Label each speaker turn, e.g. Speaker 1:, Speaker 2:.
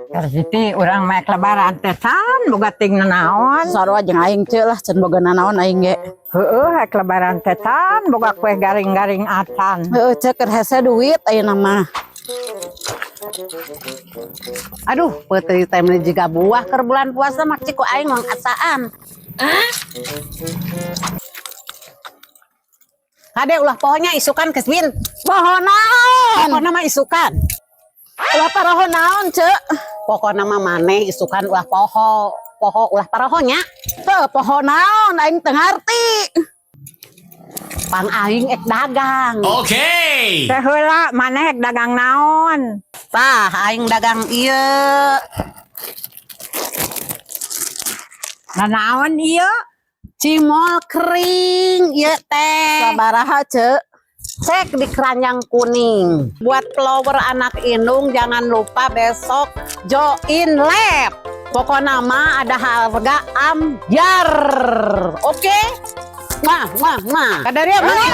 Speaker 1: Siti urang mah lebaran teh can boga ting nanaon.
Speaker 2: Sarua jeung aing, Ceu, lah, can boga nanaon aing ge.
Speaker 1: Heeh, rek lebaran teh can boga kue garing-garing acan.
Speaker 2: Heeh, Ceu, keur hese duit ayeuna mah.
Speaker 3: Aduh, peuteuy teh meuni jiga buah keur bulan puasa mah cik ku aing mah asaan. Kade ulah poho nya isukan Kesbin.
Speaker 2: Poho naon?
Speaker 3: Pokona mah isukan.
Speaker 2: Ulah paroho naon, Ceu?
Speaker 3: Pokona mah maneh isukan ulah poho. Poho ulah paroho nya.
Speaker 2: Teu poho naon, aing teu ngarti.
Speaker 3: Pang aing ek dagang.
Speaker 4: Okay.
Speaker 1: Teh heula maneh rek dagang naon?
Speaker 3: Tah, aing dagang ieu.
Speaker 1: Nanaon ieu?
Speaker 3: Cimol kering ieu teh.
Speaker 2: Sabaraha, Ceu?
Speaker 3: Cek di keranjang kuning. Buat follower anak indung jangan lupa besok join lab. Pokoknya mah ada harga ambyar. Oke? Mah, mah, mah.
Speaker 2: Kadaria mana?